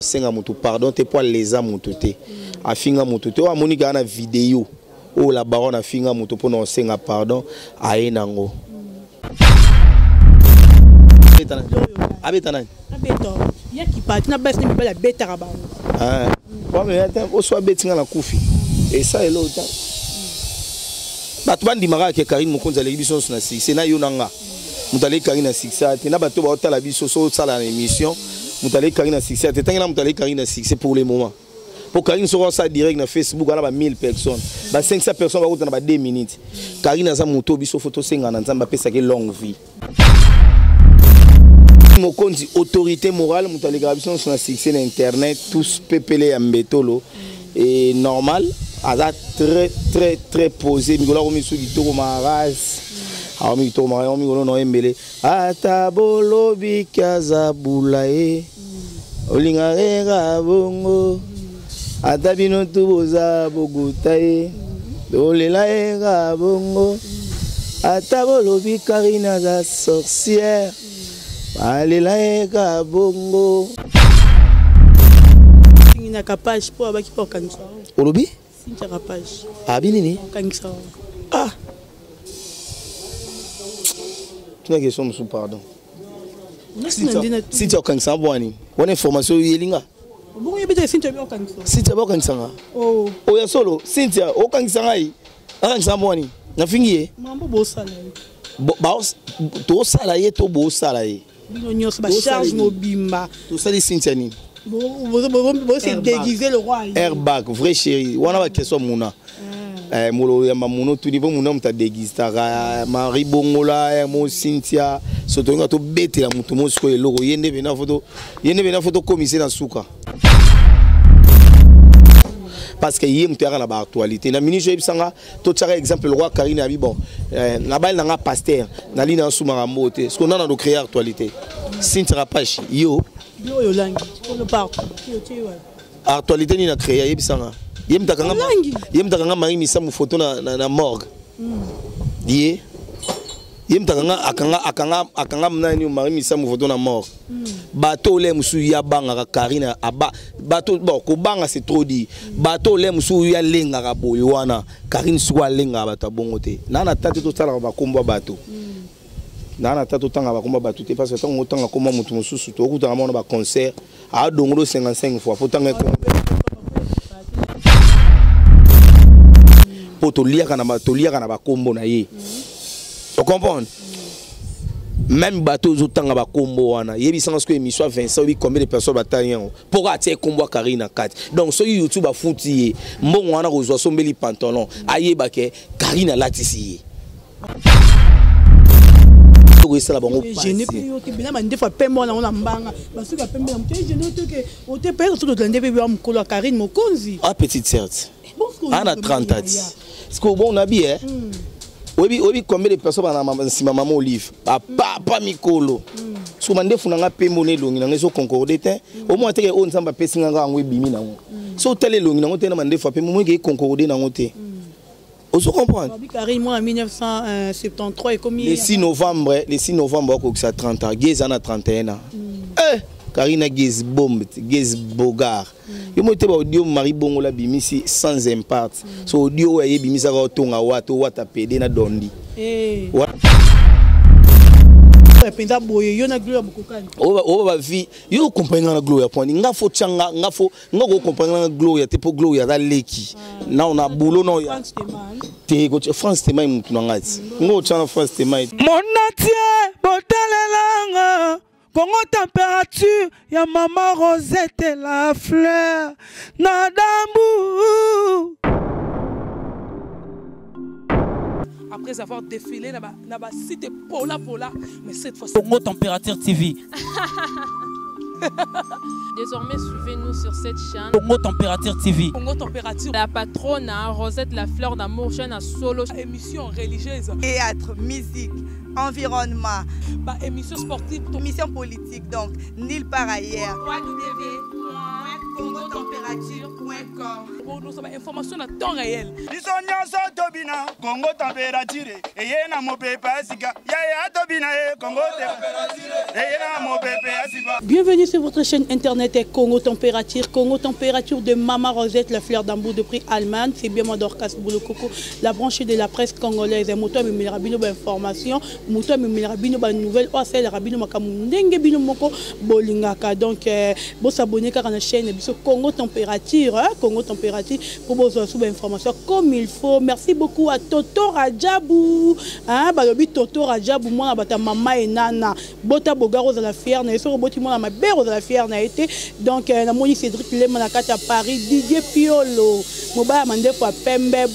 Senga mutu pardon te po aleza mutu te afinga mutu te oyo amoni kaka na video oyo la baronne afinga mutu pona osenga pardon aye nango abeta nani abeta ya kipati na basi na mibali abetaka bango oso abeti nga na kufi esa eloo ta bato bandimaka ke Karine Mokonzi aleki biso nyonso na succès na yo na nga moto aleki Karine na succès te na bato baotala biso so osala na émission moto aleki Karine na succès te ntangi na moto aleki Karine na succès pour le moment po Karine soki osala direct na Facebook wana ba 1000 personnes ba 500 personnes bakota na ba 2 minutes Karine aza moto biso fo tosenga na Nzambe apesaki longue vie mokonzi autorité morale moto alekaka biso nyonso na succès na internet tous pepele ya mbetolo et normal aza très très très posé mikolo akomi su kitoko makasi akomi kitoko makasi akomi mikolo na oyembele ata bolobi kaza bula ye olingaka ye kaka bongo ata bino tu boza boguta ye tolela ye kaka bongo ata bolobi karine aza sorcière balela ye kaka bongo olobi abi nini ah tuna question mosusu pardon Cynthia okangisa nga bwani wana information oyeli nga Cynthia bakangisa nga oh. oya solo Cynthia okangisa ngai akangisa nga bwani nafingi ye tosala ye to bosala ye bino nyonso bacharge mobimba tosali Cynthia nini bose déguiser le roi airbag vrai chéri wana baquestion muna Eh, molo ya mamuno tuni mpo muna moto adegistaka marie bongola eh, mo cynthia so tolinga tobetela moto mo sikoyo eloko ye nde pena foto ye nde pena foto komise na suka parce que ye moto yaka na baactualité na minute oyebisa nga totiaka exemple lokwa karine abi bon eh, nabali na nga paster nali na asumaka mbo te siko nana do créer actualité cynthia rapache yo actualité nini na créa yebisa nga ye moto akanga marie misamu photo na, na, na morgue mm. ye ye moto akanga akanga akanga akanga nani marie misamu photo na morgue mm. bato ole mosusu ye abangaka karine aba bato bon kobanga c'est trop dit mm. bato ole mosusu ye alengaka boye wana karine soko alengaka bato ya bongo te naa na tate tosalaka bakombo ya bato mm. naa na ta totanga bakomba bato te parce que ntango otanga komba moto mosusu tokutaka mona baconcert adongolo 55 fois fo tanga ekomba mpo toliaka na toliaka na bakombo na ye ocomprendre même bato ozotanga bakombo wana yebisanga soki émission ya Vincent oyebi combien de personnes batali yango mpo kaka atie kombo ya Karine na kati donc soki YouTube afuti ye mbongo wana kozwa sombeli pantalon ayeba ke Karine alatisi ye esala bango gene mpe yo te bina mandefu ya pembe wana yango na mbanga basuki ya pembe na moto gene ote ke ote mpe soki tolande mpe ya mokolo ya Karine Mokonzi ah petite certes ana 30 ati sikoyo bon nabi eh hmm. oyebi oyebi combien de personnes bana nsima mama olive bapapa mikolo hmm. siko mandefu na nga pembe na elongi na nga ezoconcorde te hmm. omona teke oyo nzambe apesi nga nga yango ebimi nango so otala elongi nango te na mandefu ya pembe omonike econcorde nango te ozo comprendre Karine moi en 1973 ekomi le 6 novembre le 6 novembre akokisa 30 ans gez ana 31 ans mm. eh Karine gez bombe gez bogar mm. yo moi te ba audio Marie Bongola bimisi sans impact mm. so audio oyo ayebimisaka otonga wata wata pede na dondi eh. Mpenza boye yo na gloria bokokani oyo bavi yo okomprendre nga na gloria pwani nga fo tya nga nga fo nga ko comprendre nga gloria te po gloria aza leki ah. na na boulot na ya te ko France temai mutu na ngai ti nga otya na France temai monatie botalelanga Congo température ya mama Rosette la fleur na dambu après avoir défilé na ba, na ba site pola pola mais cette fois Congo Température TV Désormais, suivez-nous sur cette chaîne. Congo Température TV. Congo Température. La patronne, hein, Rosette La Fleur d'Amour, chaîne à solo. Émission religieuse. Théâtre, musique, environnement. Bah, émission sportive. Émission politique, donc, nulle part ailleurs. www.congotempérature.com. Bozwa ba information na temps réel. Biso nyonso tobina Congo température eye na mopepe ya sika yaya tobina ye Congo eye na mopepe ya sika. Bienvenue sur votre chaîne internet Congo Température. Congo Température de Mama Rosette, la fleur d'amour de prix Allemagne. C'est bien moi Dorcas Boulokoko, la branche de la presse congolaise. Moto amemelaka bino ba information, moto amemelaka bino ba nouvelle, oyo asalelaka bino makambo ndenge bino moko bolingaka. Donc bo s'abonner kaka na chaîne biso Congo Température, hein, Congo Température pour bozwa sous ba information comme il faut. Merci beaucoup à Toto Rajabu, hein, balobi Toto Rajabu mwana bata mama et nana. Bota bogar ozala fier na ye, soki oboti mwana mabe ozala fier na ye te. Donc namoni Cédric Lema na kati ya Paris, Didier Piolo, mobaya mandefu ya pembe,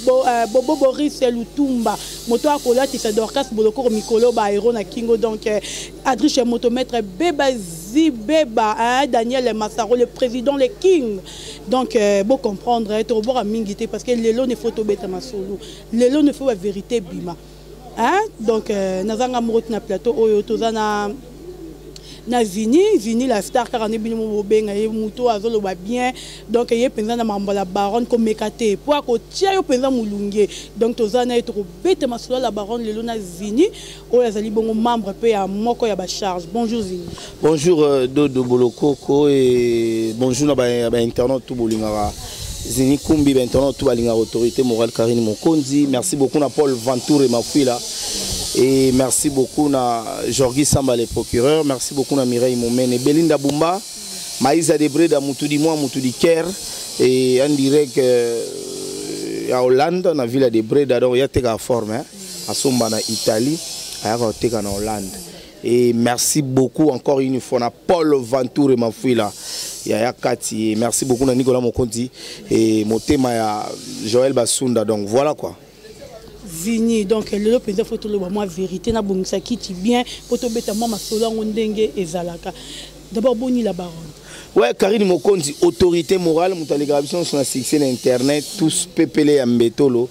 Bobo Boris Lutumba, moto akolatisa Dorcas Bolokoko mikolo ba héros na Kingo. Donc Adriche Motomètre Beba Zibeba, hein, Daniel Massaro le président le King. Donc beau comprendre, hein, tobora mingi te parce que lelo ne faut tobeta masolo, lelo ne faut la vérité bima. Hein? Donc nazanga moko na plateau oyo toza na Vini, Vini la star kaka ne bino bobenga ye muto azoloba bien. Donc ye penza na mambo la baronne ko mekate po akotia yo penza mulunge. Donc toza na ye tokobeta masolo la baronne lelo na Vini oyo azali bongo membre pe ya moko ya ba charge. Bonjour Vini. Bonjour Dodo Bolokoko et bonjour na ba internaute tout bolingaka. Zini Kumbi, maintenant tout balinga autorité morale Karine Mokonzi. Merci beaucoup na Paul Ventour et Mafuila. Et merci beaucoup na Jorgi Samba le procureur. Merci beaucoup na Mireille Momene, Belinda Bumba, Maïsa Debreda Moutoudi moi Moutoudi Ker et en direct à Hollande na ville de Breda. Donc il y a teka forme hein. Asomba na Italie, aya teka na Hollande. Et merci beaucoup encore une fois na Paul Ventour et Mafuila. Yaya Kati, et merci beaucoup na Nicolas Mokonzi et motema ya Joël Basunda. Donc voilà quoi. Vini, donc le président faut tout le moi vérité na bongisa kiti bien pour to beta moi masolo ngo ndenge ezalaka. D'abord boni la baronne. Ouais, Karine Mokonzi, autorité morale, mutalika biso sur succès na internet, tous pepele ya mbetolo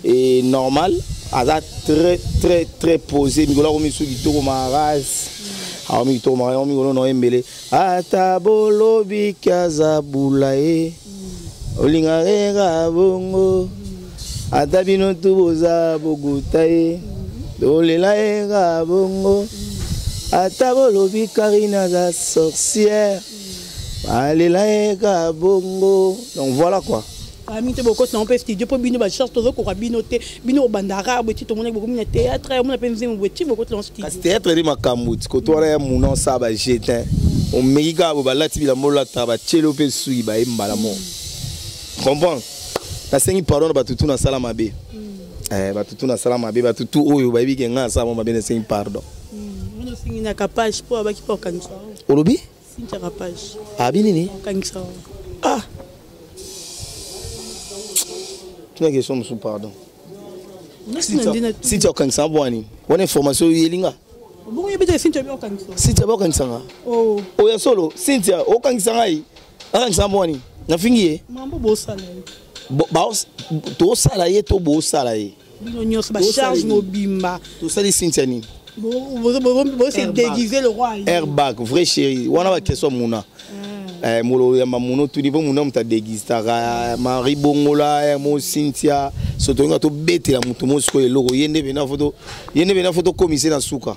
et normal, aza très très très posé, Nicolas Romisu kitoko maras. Aomi kitoko maras, aomi ngono no embele. Ata bolobi kaza bulae. Olinga rega bongo. Ata bino tu boza bogutae. Olela rega bongo. Ata bolobi Karina za sorcière. Alela rega bongo. Donc voilà quoi. Ami te boko na studio po bino ba chance tozo ko bino te bino bandara boti to mona boko mina théâtre mona pe nzembo boti boko to studio. Kasi théâtre ri makambo ti ko to ya muno sa ba jetin. O meka bo balati bila molata ba tchelo pe sui ba embala mo. Comprends? Na sengi pardon ba tutu na sala mabe. Eh ba tutu na sala mabe ba tutu oyo ba bi ke nga sala mabe na sengi pardon. Mono sengi na kapage po abaki po kanisa. Olobi? Sinta kapage. Abi nini? Kanisa. Ah. Tu n'as question monsieur pardon. Si tu as kanisa bwani, wana information yelinga. Bongo yebite Cynthia bi okanisa. Cynthia bi okanisa nga. Oh. Oya solo Cynthia okanisa ngai. Okanisa bwani. Na fingi ye. Mambo bo sala ye. Bo ba to sala ye to bo sala ye. Bino nyonso ba charge mobimba. To sali Cynthia ni. Bo bo bo bo se déguiser le roi. Airbag vrai chéri. Wana ba question muna. Eh molo ya mamuno tout niveau muna muta déguisera Marie Bongola mo Cynthia soto nga to betela mutu mosiko eloko yende bena photo yende bena photo commissaire na suka.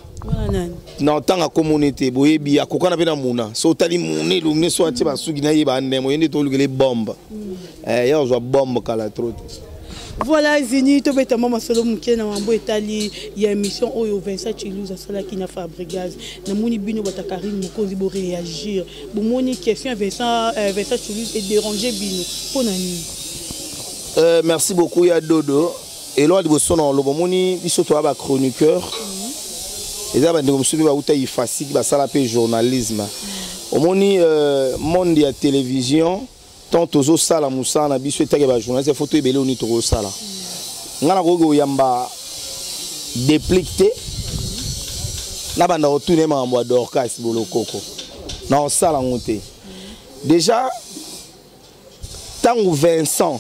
Na tanga communauté boyebi akokana pe na muna so tali mune lumne so atie basuki na ye ba ndemo yende to lukele bombe. Eh ya ozwa bombe kala trop. Voilà Zini to beta mama solo muke na mambo etali ya émission oyo Vincent Chiluza asalaki na Fabregas na moni bino bata Karine Mokonzi bo réagir bo moni question Vincent Chiluza est dérangé bino pona nini. Merci beaucoup ya Dodo et loi de bosono lobo moni biso to ba chroniqueur eza ba ndeko musubi ba uta ifasik ba sala pe journalisme omoni monde ya télévision tant tozo sala musana biso etake ba journaliste photo ebele oni to sala ngana ko yamba déplique te na banda retourner mambo Dorcas Bolokoko na sala ngote déjà tangu Vincent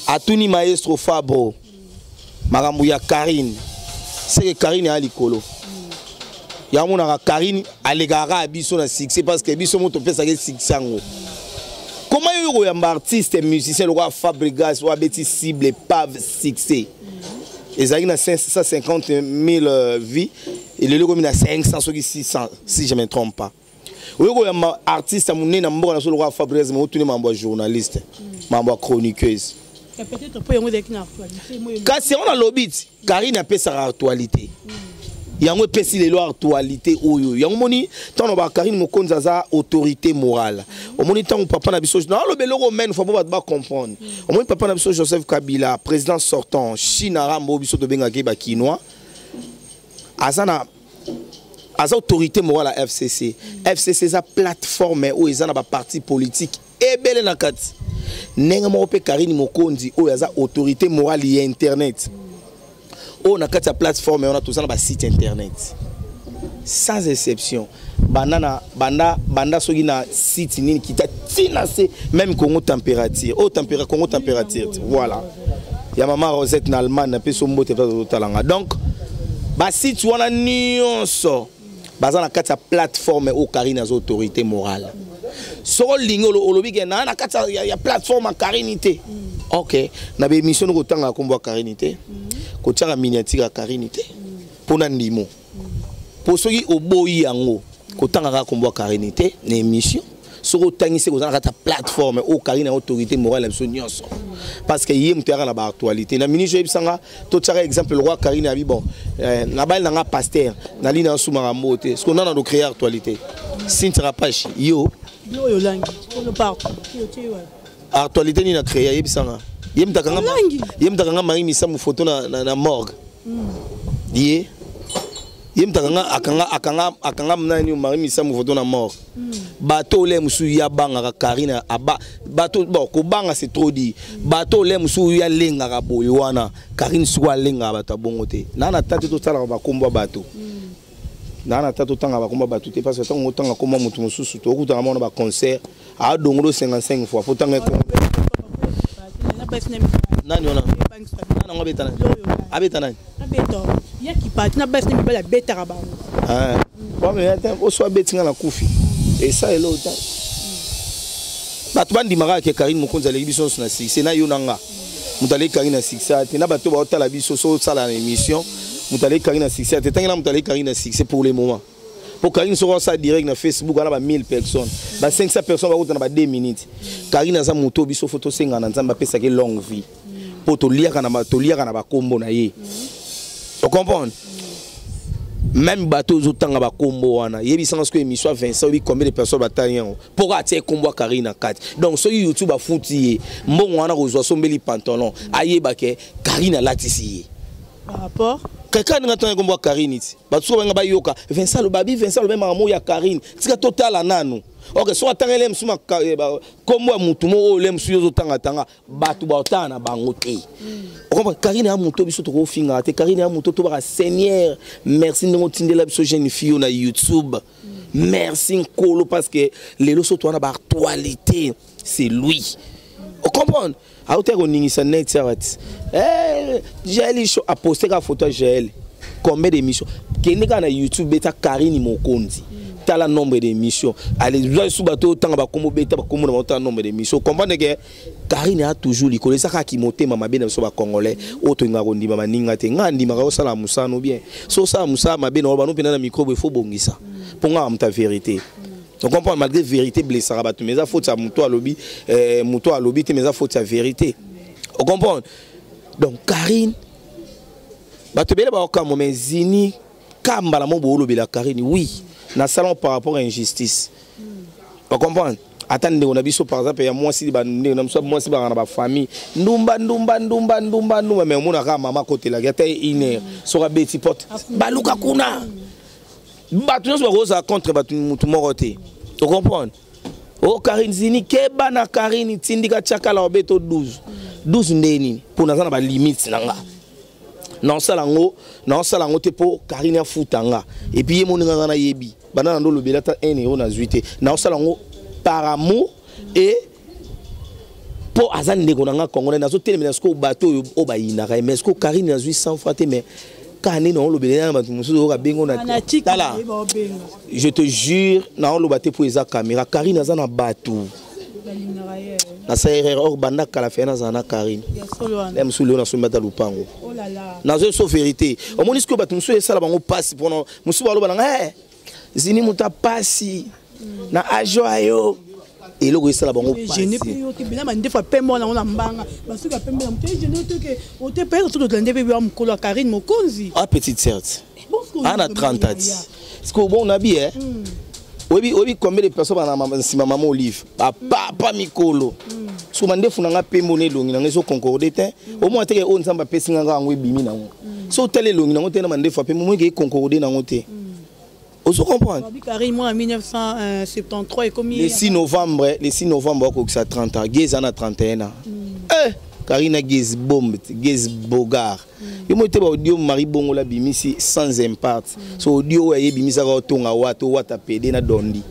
atuni maestro Fabro makambo ya Karine c'est que Karine a likolo ya mona Karine alegara biso na succès parce que biso moto pesa ke succès ngo. Comment yo koyamba artiste musicien lokola Fabregas oyo abeti cible pave succès ezalaki na 550 000 vues, elelo ekomi na 500 soki 600, si je me trompe pas. Oyo koyamba artiste ya monene na mboka na biso lokola Fabregas, me otuni mambo ya journaliste, mambo ya chroniqueuse. Peut-être mpo yango ezalaki na actualité. Kasi yango nalobi ti Karine apesaka actualité, yango epesi lelo actualité oyo. Yango moni ntango ba Karine Mokonzi aza autorité morale. Omoni ntango papa na biso, naloba eloko mene fois mpo bato bacomprendre. Omoni papa na biso Joseph Kabila, président sortant, Chine Arambo, biso tobengaki bakinois, aza na aza autorité morale ya FCC. FCC eza plateforme oyo eza na baparti politique ebele na kati. Ndenge moko mpe Karine Mokonzi oyo aza autorité morale ya internet, oyo na kati ya plateforme wana toza na basite internet sans exception, banda na banda banda soki na site nini, kita ntina se même Congo Température oyo Congo Température, voilà, ya mama Rosette na Allemagne, napesi mbote mpe tozotalanga. Donc basite wana nyonso baza na kati ya plateforme oyo Karine aza autorité morale. Soko olingi, olobi ke naa na kati ya plateforme ya Karine te. Ok, na baémission no kotangaka nkombo ya Karine te, kotiaka miniature ya Karine te, mpona ndimo, mpo soki oboyi yango, kotangaka nkombo ya Karine te na émission. Soki otangisi, koza na kati ya plateforme oyo Karine ya autorité morale na biso nyonso, parce que ye moto yaka na baactualité. Na minute oyebisanga, totiaka exemple lokwa Karine abi bon, nabali nanga pasteur, nali na asumaka mbo te. Soki nana docréer actualité, Cynthia Rapache yo. Oyo olangi partout. Actualité nini na créer? Ayebisanga ye moto akanga, ye moto akanga Marie Misamu photo na morgue. Ye moto akanga nani, Marie Misamu photo na morgue. Bato ole mosusu ye abangaka Karine aba bato. Bon, kobanga, c'est trop dit. Bato ole mosusu ye alengaka boye wana, Karine siko alengaka bato ya bongo te. Naa na ta te tosalaka bakombo ya bato, naa na ta totanga bakombo ya bato te, parce que ntango otanga kombo ya moto mosusu, tokutaka mona baconcert adongolo 55 fois fo tanga ekombo nani wana. Nani yango abeta? Nani abeta nani? Yaki pati na basi na mibali abetaka bango. Oso abeti nga na kufi, esa elo te. Bato bandimaka ke Karine Mokonzi aleki biso nyonso na succès. Na yo na nga, moto aleki Karine na succès te. Na bato baotala biso, so osala na émission, moto aleki Karine na succès te. Ntangi na moto aleki Karine na succès pour le moment, po Karine soko osala direct na Facebook wana, ba 1000 personnes, ba 500 personnes bakota na ba 2 minutes. Karine aza moto biso fo tosenga na Nzambe apesaki longue vie, mpo toliaka na bakombo na ye. Ocomprendre? Même bato ozotanga bakombo wana, yebisanga soki émission ya Vincent oyebi combien de personnes batali yango, mpo atie kombo ya Karine na kati. Donc soki YouTube afuti ye mbongo wana, kozwa sombeli pantalon, ayeba ke Karine alatisi ye. Par rapport Kaka ndenge atanga kombo ya Karine ti bato soki banga bayoka Vincent aloba, Vincent aloba makambo ya Karine, tika totala nanu. Ok, soki atangeli mosusu kombo ya motu moko oyo le mosusu yo ozotangatanga, bato baotala na bango te. Okompa Karine ya moto biso tokofingaka te. Karine ya moto tobaka Seigneur merci ndenge otindela biso jeune fille oyo na YouTube. Merci Nkolo, parce que lelo so towana baactualité, c'est lui. Ocomprendre? Auta koningisa net awa ti Jael Show aposte kaka photo ya Jael. Combien d'émissions? Kende kaka na YouTube, beta Karine Mokonzi, tala nombre d'émissions. Ale zwa lisusu bato otanga bakombo, beta bakombo na bango, tala nombre d'émissions. Comprendre ke Karine a toujours likolo. Eza kaka motema mabe na biso bacongolais oyo tolingaka kondima baninga te. Ngai andimaka osala mosala no bien, so osala mosala mabe na bano mpena na microbe, efo bongisa, mpo ngai moto ya vérité. Donc comprendre, malgré vérité blessaka bato, mais eza faute ya moto alobi, moto alobi te, mais eza faute ya vérité. Ocomprendre? Donc Karine, bato ebele baokamwa, mais zini kambala mo boolobela Karine. Oui, nasala par rapport à injustice. Ocomprendre? Ata ndeko na biso, par exemple ya mwasi, bandeko na biso mwasi baka na bafamille ndumba ndumba ndumba ndumba ndumba, mais omonaka mama akotelaki ata ye une heure, soki abeti porte, baluka kuna, bato nyonso bakozala contre bato, mutu moko te. Ocomprendre? O Karine zini keba na Karine, tindika tiakala obeto 12 12 nde nini, mpo naza na balimite na nga. Naosala yango te mpo Karine afuta nga. Et puis ye moninga nga nayebi banda na ndo olobela ata 1 euro nazwi te. Naosala yango par amour et mpo aza ndeko na nga congolais. Nazotelemela sikoyo bato oyo oyo bayinaka ye, mais sikoyo Karine azwi 100 fois te, mais kaka nde naolobela na bato mosusu oyo babengo na tala. Je te jure, naoloba te mpo eza caméra. Karine aza na bato. Nasala erreur or banda kala fe nazala na Karine. Na mosusu lelo nasombi ata lupango. Oh Nazo so vérité. Omoni sikoyo bato mosusu esala bango mpasi mpona mosusu baloba na ngai eh, zini moto apasi na age ayo eloko esala bango gene mpe yo te bina mandefu ya pembe wana yango na mbanga basuki ya pembe na moto gene ote ke ote mpe soki tolande mpe biwa mokolo ya Karine Mokonzi. Ah, petite certes ana 30 ati sikoyo bon nabi eh oyebi oyebi combien de personnes bana nsima mama Olive bapapa mikolo siko mandefu na nga pembe na elongi na nga ezoconcorde te. Omona teke oyo Nzambe apesi nga nga yango ebimi nango. So otala elongi nango te na mandefu ya pembe, omonike econcorde nango te. Ozo comprendre? Babi Karine mwana 1973 ekomi le 6 novembre, le 6 novembre akokisa 30 ans. Geza na 31 ans. Eh, Karina Gez bombe, Gez bogar. Yo moi te ba audio Marie Bongola bimisi sans impact. So audio oyo ayebimisaka otonga wata wata pede na dondi.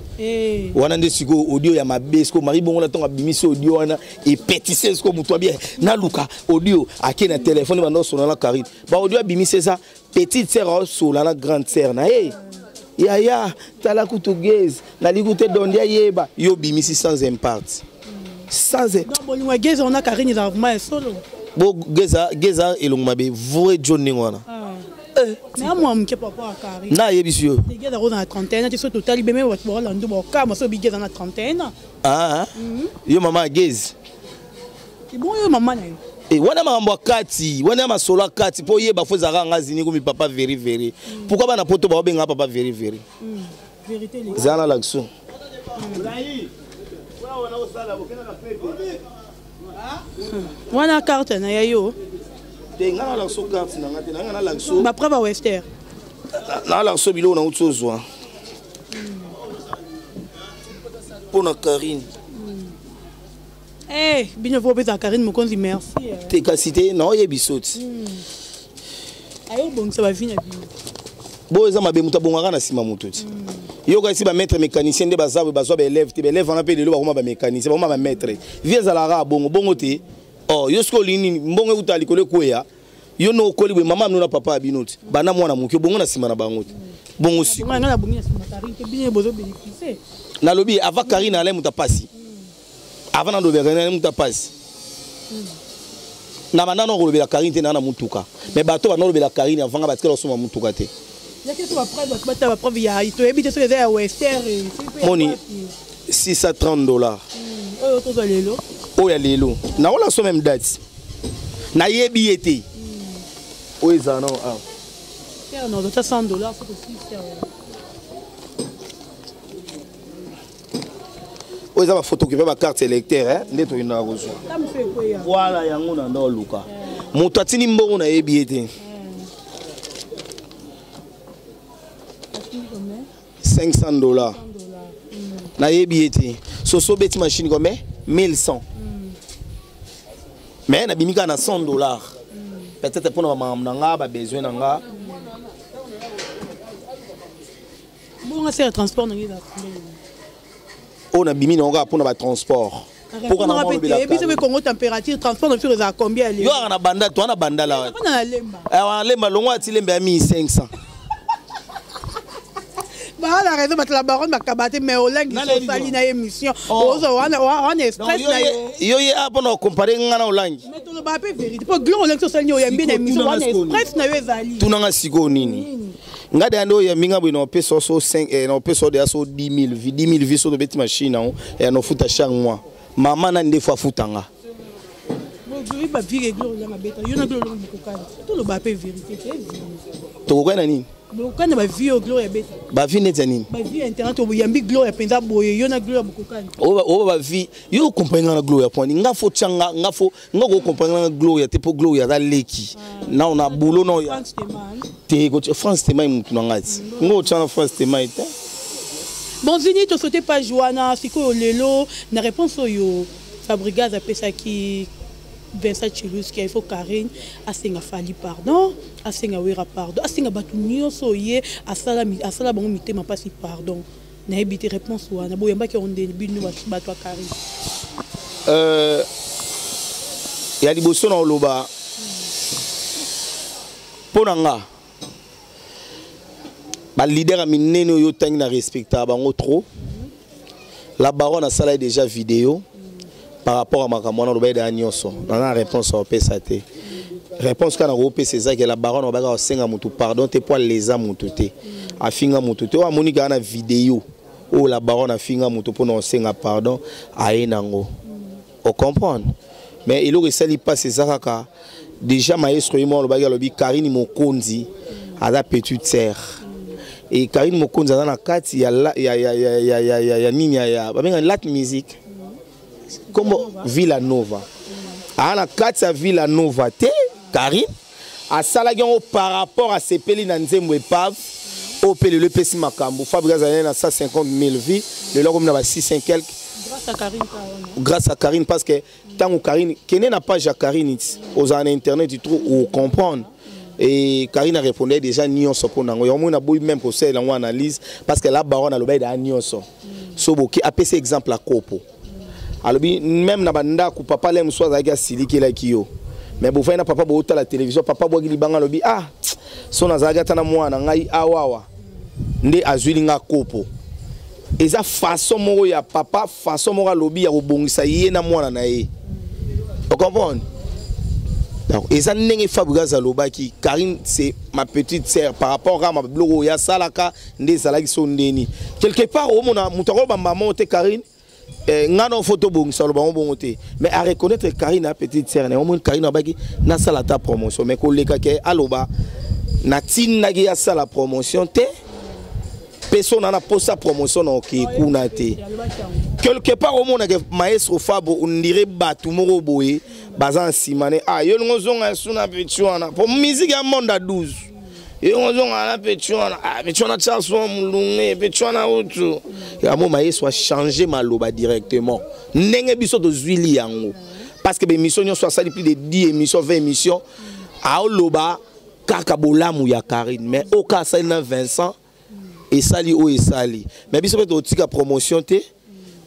Wana nde sikoyo audio ya mabe. Sikoyo Marie Bongola ntongo abimisi audio wana epetise sikoyo moto abia naluka audio ake na telefone banda osola na Karine. Ba audio abimisi eza petite sœur aosola na grande sœur na ye. Yaya tala kutu Gez nalingi te dondi ayeba yo bimisi sans impact. Sans Donc bolingo ya Geza wana Karine ezala vraiment ya solo. Bo Geza Geza elongo mabe vrai John ndenge wana. Mais amwa moke papa ya Karine. Na ayebisi yo. Geza akoza na 31 te so totali beme bato baolanda bakama so bigeza na 31. Ah, yo mama ya Gez. Bon yo mama na yo. E wana makambo ya kati wana ya masolo ya kati mpo oyeba fo ezalaka nga zini komi papa veri veri. Pourquoi bana poto baobenga papa veri veri? Zala na lakso. Wana carte na ya yo. Te nga na lakso carte na nga te na nga na lakso. Ba preuve wester. Na lakso biloko na uti ozwa. Mpo na Karine. Eh, bino fo opesa Karine Mokonzi merci. Te kasi te naoyebi so ti. Ayo bongisa ba vie na bino. Bo eza mabe moto abongaka na nsima moto ti. Yoka esi bamaître mécanicien nde baza boye bazwa baélève te baélève wana mpe lelo bakoma bamécanicien bakoma bamaître vie ezalaka ya bongo bongo te. Oh, yo soki olingi nini mbongo euta likolo ekweya yo no okoli boye mama amino na papa ya bino te banda mwana moke bongo na nsima na bango te bongo siko Nga na bongi na sima Karine te bino bozo bénéficier. Nalobi avant Karine alain moto apasi avant nalobela Karine alain moto apasi na banda na kolobela Karine te na na mutuka mais bato banda kolobela Karine avant nga batikala kosomba mutuka te. Yaki so ba preuve bato bata ba preuve ya toyebi te soki eza ya wester. Moni 630 $. Oyo tozwa lelo. Oyo ya lelo nakola so même date nayebi ye te oyo ezala nao awa. Terre na ozota 100 $ soki osisi. Oyo eza baphotocopie bacarte électeur nde tokendaka kozwa. Voilà yango na ndo oluka moto atindi mbongo nayebi ye te. 500 $ nayebi ye te. Soso obeti machine combien? 1100 mais nabimi kaka na 100 $ peut-être mpona bamakambo na nga babesoin na nga. Bonga sere transport nangi eza. Oyo nabimi nango kaka mpona batransport. Biso mpe Congo température transport na biso ezala combien? Yo kaka na banda to wana bandala. Na lemba. Wana lemba longo ati lemba ya 1500. Baa na raison bato la baronne bakaba te mais olangi osali na émission ozwa wana wana express na yo. Yo ye a mpona kocompare nga na olangi. Mais toloba mpe vérité mpo glon olangi osali oyambi na émission wana express na yo ezali. Tunanga sikoyo nini nga deya nde oyambi nga boye na opesa so 5 na opesa deya so 10 000 vi 10 000 vi so tobeti machine yango ya nofuta chaque mois mama nani nde fo afuta nga. Ba vie glon olanga beta yo na glon olanga bokokani toloba mpe vérité te. Tokokani na nini? Bokokani na bavie oyo gloria beta. Bavie neti ya nini? Bavie ya internet oyambi gloria mpenza boye yo na gloria bokokani. Oyo bavie yo okompagne nga na gloria poani nga fo tya nga nga fo nga kokompagne nga na gloria te mpo gloria aza leki na na boulot na oyo te France Temai mutu na ngai ti nga otya na France Temai te. Bon Zini tosaute page wana sikoyo lelo na réponse oyo Fabrigaz apesaki Vincent Chiluski, il faut Karine asenga Fally pardon, asenga Wera pardon, asenga bato nyonso ye asala asala bango mitema pasi pardon. Nayebi te réponse wana boyambaki yango ndeni bino bato ya Karine? Ya liboso na oloba mpo na nga baleader ya minene oyo otangi na respectaka bango trop. La baronne asala déjà vidéo. Par rapport à makambo wana olobaki deya nyonso, naza na réponse opesa te. Réponse kaka nakopesa eza ke la baronne obaka kosenga motu pardon te mpo aleza motu te, afinga motu te. Oyo amoni kaka na video oyo la baronne afinga motu mpona kosenga pardon, aye nango ocomprendre. Mais eloko esali mpasi eza kaka déjà maestro ye moko alobaki, alobi Karine Mokonzi aza petite sœur et Karine Mokonzi aza na kati ya, la, ya, ya, ya, ya, ya, ya, ya nini ya, ya babenga lat musique kombo Villa Nova, aa na kati ya Villa Nova te. Karine asalaki yango par rapport asepeli na nzembo epave oyo mpe lelo epesi makambo. Fabrigas azali na 150 000 vues, lelo akomi na ba 600 quelque grâce à Karine. Grâce à Karine, parce que ntango Karine kende na page ya Karine, ozala na internet trop, ocomprendre. Et Karine a répondu déjà nyonso mpo nango yango moi naboyi même kosalela yango analyse, parce que la baronne alobaki daa nyonso. So boke apesi exemple ya kopo, alobi même na bandako papa le mosusu azalaki asilikelaki yo, mais bofai na papa bootala télévision, papa bwaki libanga, alobi ah, so nazalaki ata na mwana ngai awawa nde azwili nga kopo. Eza façon moko ya papa, façon moko alobi ya kobongisa ye na mwana na ye, ocomprendre. Donc eza ndenge Fabrigas alobaki Karine c'est ma petite sœur par rapport kaka mabiloko oyo asalaka nde ezalaki so ndeni. Quelque part omona moto akoloba moko te Karine nga na fo tobongisa, aloba ngo bongo te, mais à reconnaître Karine a petite sœur na omoni Karine abaki nasala ta promotion, mais koleka ke aloba natindaki asala promotion te mpe so na na posa promotion na okei kuna te. Quelque part omonake maestro Fabro ondire bato moko boye baza na nsima ne ah, yo lingo ozonga esu na petit wana po musique ya monde a 12, yo ozonga na petit wana, ah, petit wana tia so molunge, petit wana utu yango. Maestro achange maloba directement ndenge biso tozwili yango, parce que baémission nyonso asali, plus de 10 émissions, 20 émissions, aoloba kaka bolamu ya Karine. Mais oka asali na Vincent esali oyo esali, mais biso mpe totika promotion te,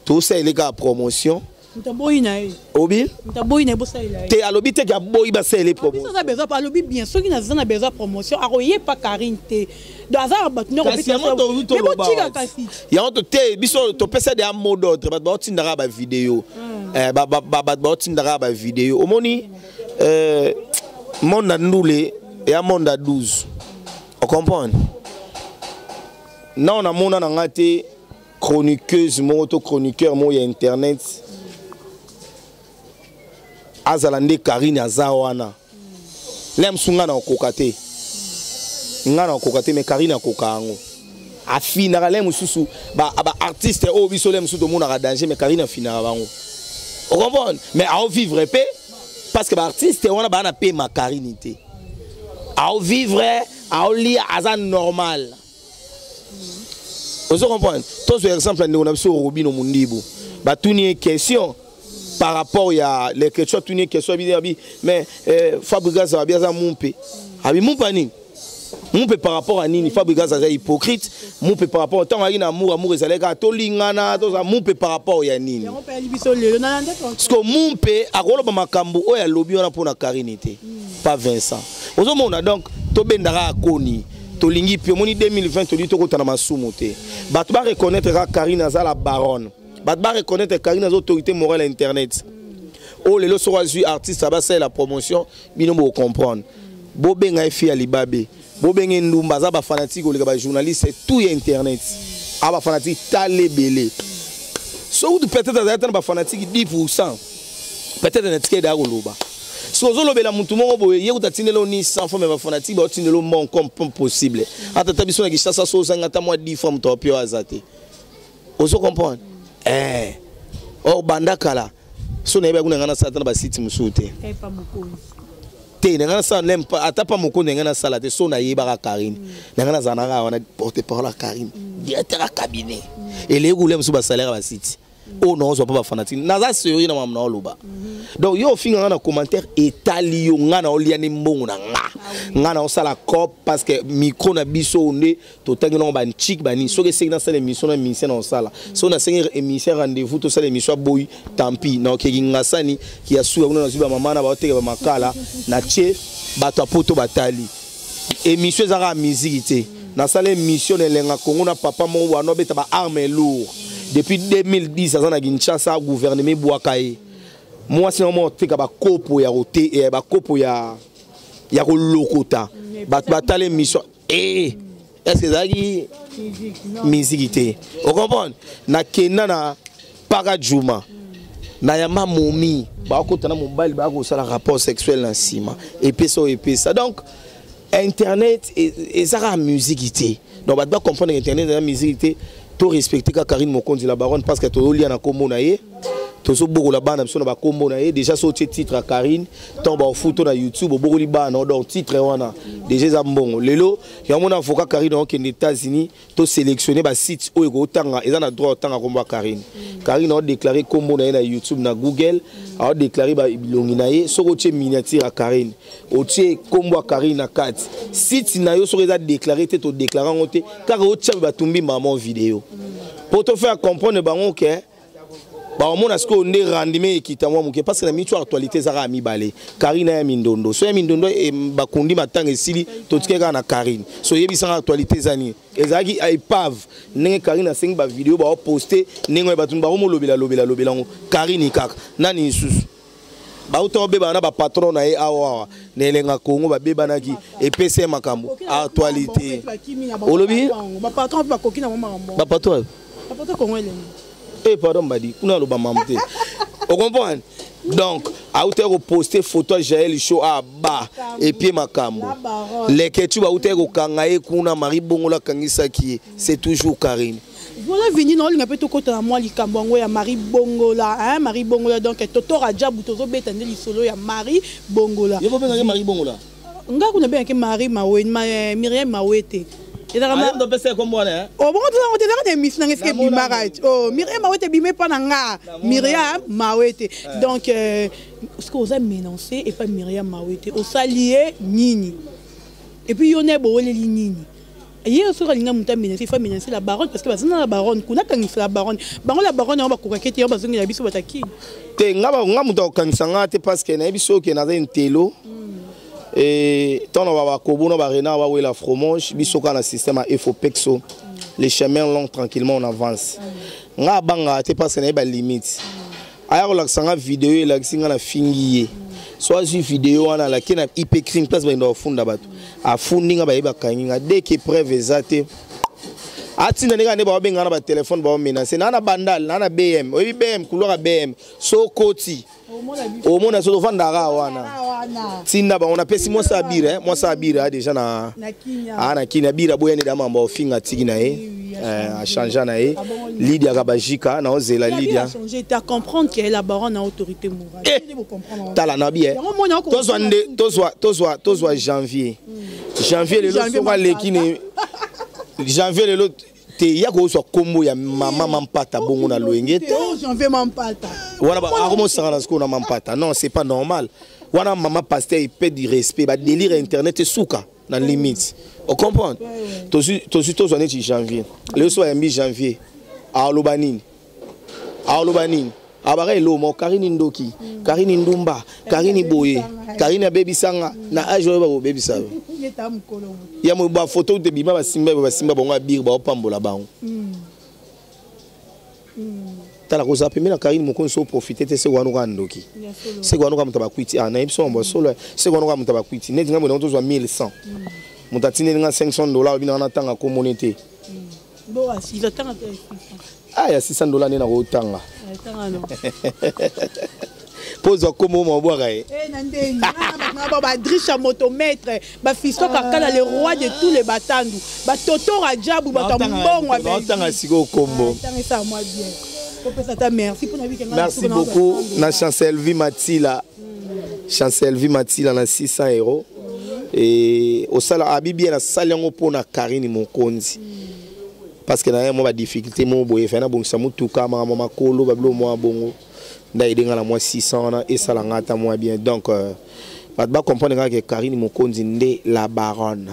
tosalela kaka promotion. Moto aboyi na ye. Obi Moto aboyi na ye, bosalela ye. Te, alobi te ke aboyi basalela biso. Promotion. Aza besoin, alobi bien soki naza na besoin promotion, akoyepa Karine te. Donc aza na bato. Kasi yango toloba Botika wapi? Kasi Yango to te, biso topesa deya mot d'ordre. Bato baotindaka bavideo, bato baotindaka bavideo, omoni monde ya ndule eya monde ya 12, ocomprendre. Nao namona na nga te chroniqueuse moko to chroniqueur moko ya internet azala nde Karine aza wana. Le mosu nga na okoka te, nga na okoka te, mais Karine akoka yango, afinaka le mosusu baartiste oyo biso le mosusu tomonaka danger, mais Karine afinaka bango, ocomprendre. Mais aovivre mpe parce que baartiste wana baa na pema Karine te, aovivre, aolia, aza normal, ozo comprendre. Tozwa exemple ya ndeko na biso Robino Mundibu, batuni ye question par rapport ya les questions, atuni ye question abi abi mais Fabrigas abi aza mumpe, abi mumpe nini, mumpe par rapport à nini? Fabrigas aza hypocrite, mumpe par rapport ntango ayaki na amour, amour ezalaki kaka tolingana, toza mumpe par rapport ya nini? Yango mpe ayeli biso lelo na nde. Parce que mumpe akoloba makambo oyo alobi wana mpona Karine te, pas Vincent, ozomona. Donc tobendaka akoni tolingi mpe omoni 2020 tolingi tokota na masumu te. Bato bareconnaître kaka Karine aza la baronne, bato bareconnaître Karine aza autorité morale ya internet oyo lelo soko azwi artiste abasalela promotion, bino bocomprendre, bobenga ye fi ya libabe, bobenge ndumba, aza bafanatike koleka bajournaliste tout ya internet, a bafanatike tala ebele. Soki peut-être azali ata na bafanatike 10, peut-être na tikeli daya koloba. Soki ozolobela motu moko boye, ye kuta atindeli ni 100 fois, mais bafanatike baotindeli mbongo comme possible. Ata ta biso na Kinshasa, so ozangi ata mwa 10 fois, moto api oyo aza te, ozo comprendre. Or banda kala so nayebaki kuna, ngai nasala ata na basite mosusu te. Epa mokonzi. Te, na ngai nasala ata pa mokonzi, na ngai nasala te. So nayebaka Karine, na ngai nazala naka wana porte parole ya Karine, directeur ya cabinet, eleki kolia mosusu basalaire ya basite oyo naozwa mpo bafanatike. Naza sérieux na mamu naoloba. Donc yo ofinga nga na commentaire, etali yo. Nga na olia nde mbongo na nga, nga na osala cop, parce que micro na biso oyo nde totangi nango banchik banini. Soki esengi nasala émission na musicien, na osala. Soki nasengi émission rendez-vous, tosala émission, aboyi, tant pis, naokeki ngasani ya suka kuna, nazwi bamama na baoteka bamakala na tie bato ya poto batali émission. Ezaka ya musique te. Nasala émission na Elenga Kongo na papa moko wana obeta baarme lourd depuis 2010, aza na Kinshasa, gouvernement ebwaka ye. Mwasi na moko oteka bakopo ya kote eh, bakopo ya ya kolokota bato batala émission eh, est ce que ezalaki miziki te? Ocomprendre, nakenda na Paka Juma na yamba momi, bakota na mobali, bakosala rapport sexuel na nsima, epesa oyo epesa. Donc internet eza kaka musique te. Donc bato bacomprendre, internet eza musique te. To respecte kaka Karine Mokonzi la baronne, parce que tozolia na nkombo na ye, tozobokola bana biso na bakombo na ye. Déjà so otie titre ya Karine, ntango baofuto na YouTube, obokoli bana. Donc titre wana déjà eza mbongo. Lelo yango mona avocat Karine aokende États-Unis, tosélectionne basite oyo ekotanga, eza na droit otanga nkombo ya Karine. Karine aodéclare nkombo na ye na YouTube, na Google, aodéclare bilongi na ye. Soki otie miniature ya Karine, otie nkombo ya Karine na kati, site na yo soki eza déclaré te, todéclare yango te, kaka otia batumbi mama video mpo tofaire comprendre bango ke baomona sikoyo nde rendement ekita mwa moke, parce que na mitu actualité ezaka ya mibale, Karine ya mindondo. So ya mindondo bakundi, matanga esili, totike kaka na Karine. So oyebisanga actualité eza nini? Ezalaki épave ndenge Karine asengi bavideo, baoposte ndenge oyo bato bakomolobela lobela lobela yango. Karine kaka nani lisusu bauta obebana na bapatron na ye awa awa na Elenga Kongo, babebanaki, epesi ye makambo actualité. Olobi bapatron mpe bakoki nango makambo. Bapatron? Bapatron Kongo Elengi. Eh, pardon, mbadi kuna aloba mamu te, ocomprendre. Donc autaki koposte photo ya Jael Show aba epie makambo. Leketu bautaki kokanga ye kuna, Marie Bongola akangisaki ye, c'est toujours Karine. Voilà, Vini, na olinga mpe tokɔta na mwa likambo yango ya Marie Bongola, hein, Marie Bongola. Donc Toto Rajabu, tozobeta nde lisolo ya Marie Bongola. Ye bobengaki Marie Bongola? Nga kuna bengaki Marie Mawe, Miriam Mawe te. Ezalaka opesa ye kombo wana? Oh, bongo tozango te, ezalaka na émission nanga esika ebimaka. Oh, Miriam Mawe te, ebima epa na nga Miriam Mawe te. Donc soki oza menacé epa Miriam Mawe te, osali ye nini? Et puis yo na ye boweleli nini? Ye soki alinga moto amenace, il faut amenacer la baronne, parce que baza na la baronne kuna, akangisa la baronne. Bango la baronne yango bakokaki te, yango bazongela biso bataki. Te, nga moto akokangisa nga te, parce que nayebi soki naza intelo ntango na bakobo na barenard bawela fromage, biso kaka na système ya efopexo, le chemin long, tranquillement on avance. Nga abangaka te, parce que nayebi balimite. Aya kolakisa nga video, elakisi nga na fingi ye. So azwi video wana, alaki na IP crime, place bakenda kofunda bato, afundi nga, bayebi bakangi nga. Dès que preuve eza te, atinda ndenge nde baobenga na batelefone, baomenace naa na Bandal, naa na BM. Oyebi BM, couloir ya BM, so okoti omona, so tovandaka wana. Tinda bango, napesi mwasi abira, mwasi abira déjà na aa na Kini. Abira boyani da mambo ofinga, atiki na ye, achange na ye. Lidia Kabajika, naozela Lidia. Ta comprendre que la baronne a autorité morale. Tala na bi tozwa nde tozwa janvier, janvier lelo, soko aleki ne janvier lelo te, ya kozwa nkombo ya mama Mampata bongo na loyenge te. Wana akomosaka na sikoyo na Mampata, non, c'est pas normal. Wana mama pasteur, il paie du respect. Badélire internet esuka na limite, ocomprendre. Tozwi, tozwa neti janvier lelo, so bayambi janvier, aloba nini? Aloba nini? Abaka eloma Karini ndoki, Karini ndumba, Karini boye, Karini abebisanga na age oyo bakobebisa yo ya mo bafoto te. Bima basimba, basimba bango, abire baopambola bango. Tala kozala pembeni na Karine Mokonzi, so oprofite te, seko wana okaa ndoki, seko wana okaa moto bakwiti. Ah, nayebi so mambo solo, seko wana okaa moto bakwiti. Neti ngai boye, tozwa 1100, moto atindeli nga 500 dollar, obi nanga natanga komone te. Ah, ya 600 dollar nde nakotanga mpo ozwa kombo mabwaka ye. Badriche ya motomètre, bafisto Kakala, le roi de tous les batandu, batoto Rajabu, bato ya mbongo. Naotanga sikoyo kombo. Merci beaucoup na Chancelvi Matila, Chancelvi Matila na 600 euro. E osala abi bien, nasali yango mpona Karine Mokonzi, parce que na ye mwa badifficulté moko boye, efai nabongisa motuka, makambo makolo, babilo mwa bongo, nde ayedenga na mwa 600 wana, esala nga ata mwa bien. Donc bato bacomprendre kaka ke Karine Mokonzi nde la baronne,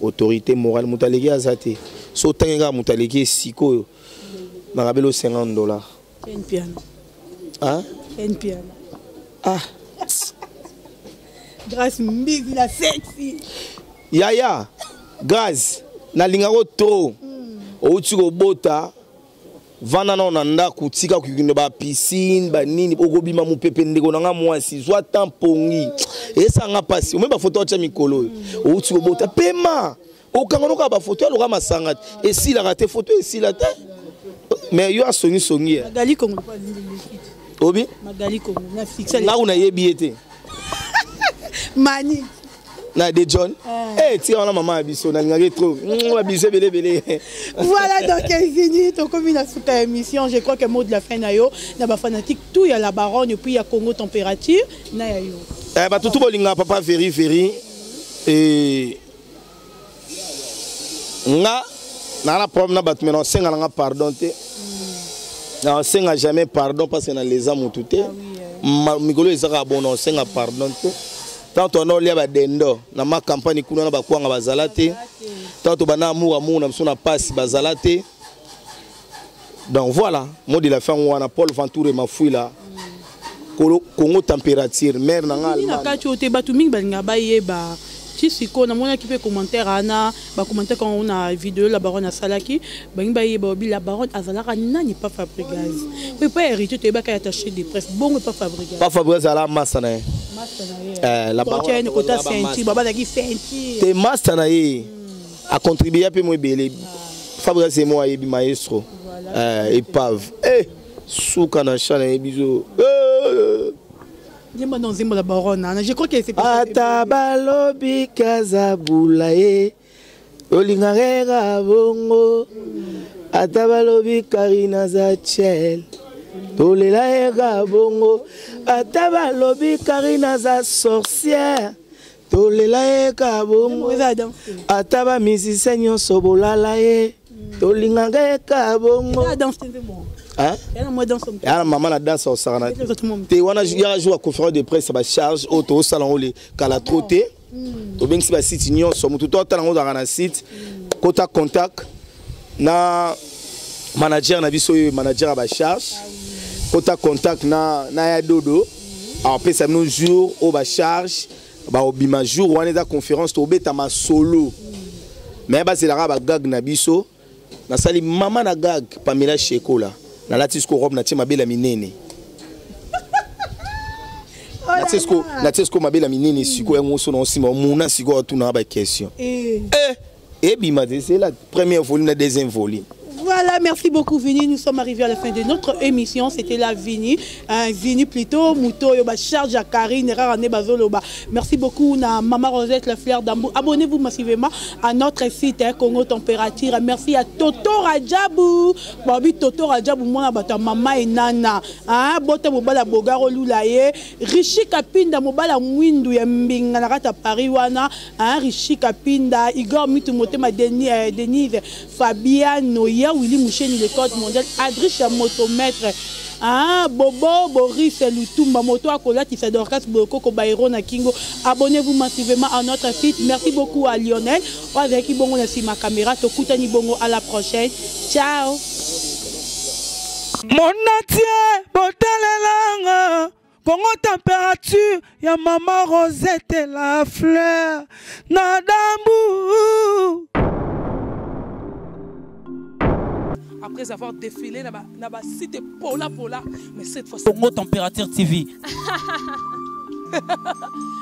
autorité morale. Moto aleki aza te. So otangi kaka moto aleki esikoyo, nakabeli o 50 dollars. Hein? Ah. Grâce Mbizi la sexy. Yaya Grâce, nalingako trop. Outi kobota. Vanda nao na ndako, tika kokende ba piscine banini, okobima mopepe. Ndeko na nga mwasi, zwa temps pongi, esanga mpasi. Omoi bafoto atya mikolo oyo outi kobota, pema okanga noka bafoto aloka masanga te, esilaka te, foto esila te. Mais yo asongisongi ye. Magali Kongo obi Magali Kongo na fixe nga kuna nayebi ye te. Mani na de John eh, tika wana mama ya biso, nalingaki trop babiso ebele ebele. Voilà, donc Vini, tokomi na suka émission. Je crois que mot de la fin na yo na bafanatique tout ya la baronne et puis ya Congo Température na ya yo. Eh, bato tu bolingaka papa Veri Veri e nga naa na problème na bato, mais naosenga nanga pardon te, naosenga jamais pardon parce que naleza motu te. Mikolo ezaka bon, naosenga pardon te. Tant toanda olia badendo na ma campagne kuna na bakwanga, bazala te. Tant tobanda amour amour na biso na pasi, bazala te. Donc voilà, mot de la fin wana, Paul Ventour Mafuila, Congo Température, mare na nga. Na kati oyo te, bato mingi balingaka bayeba ti sikoyo. Namonaki mpe commentaire wana, bacommentaire kango na video la baronne asalaki, bangi bayeba obi la baronne azalaka nani pa Fabrigaz. Po epai héritier toyebaka ya attaché de presse, bongo epa Fabrigaz? Pa Fabrigaz azala masa na ye. Masa na ye kota ceinture, babazalaki ceinture. Te, masa na ye acontribua mpe mo ebele. Fabrigaz ye mo ayebi maestro épave suka na cha nayebi zo. Nzembo na nzembo la baronne wana, je crois que c'est Ata balobi kazabula ye, olingaka eka bongo. Ata balobi Karina Zachel, tolela eka bongo. Ata balobi Karina za sorcière, tolela eka bongo. Ata bamusicien nyonso bolala ye, tolingaka eka bongo. Ya mama na danse osakana te wana. Yaka jour ya conférence de presse, bacharge oyo tozosala yango le kala trop te. Tobengisi basite nyonso, motu to atala yango ozalaka na site, kota contact na manager na biso oyo, manager ya bacharge, kota contact na ya dodo, apesa bino jour oyo bacharge baobima. Jour wana eza conférence, tobeta masolo, mais bazelaka bagag na biso. Nasali mama na gag Pamela Shekola, nalati siko robe, natie mabele minene, natie siko mabele minene. Sikoyo yango so na osima omuna sikoyo atunaka baquestion ebima te. C'est la première volume na deuxième volume. Voilà, merci beaucoup Vini. Nous sommes arrivés à la fin de notre émission. C'était la Vini, hein, Vini plutôt, Mouto, yoba charge à Karine, Rarane Bazoloba. Merci beaucoup na Mama Rosette, la fleur d'amour. Abonnez-vous massivement à notre site, hein, Congo Température. Merci à Toto Rajabu. Babi Toto Rajabu, moi, bata Mama et Nana. Hein, Bota Mobala Bogaro Lulaye. Richi Kapinda Mobala Mwindu ya Mbinga na kata Paris wana. Hein, Richi Kapinda, Igor Mitu Motema Denis, Denise, Fabiano, Ya Willy Moucheni, le code mondial, Adricha Motomètre. Ah, Bobo Boris Lutumba, Moto Akolatisa Dorcas Bokoko Bairo na Kingo. Abonnez-vous massivement à notre site. Merci beaucoup à Lionel. Avec Bongo na sima caméra. Tokutani Bongo à la prochaine. Ciao. Monde entier botalelanga Congo Température ya mama Rosette la fleur na dambu. Après avoir défilé na ba site pola pola, mais cette fois Congo Température TV.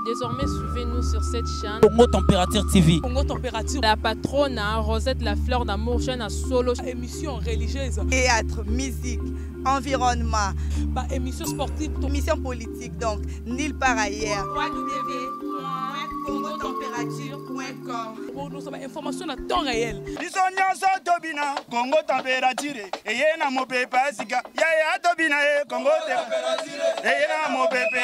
Désormais, suivez-nous sur cette chaîne. Congo Température TV. Congo Température. La patronne, hein, Rosette la fleur d'amour, chaîne à solo. Émission religieuse. Théâtre, musique, environnement. Bah, émission sportive. Émission politique, donc, nulle part ailleurs. www.congotempérature.com. Bon, nous sommes information à temps réel. Biso nyonso tobina Kongo Température eye na mopepe ya sika. Yaya tobina ye, Kongo eye na mopepe.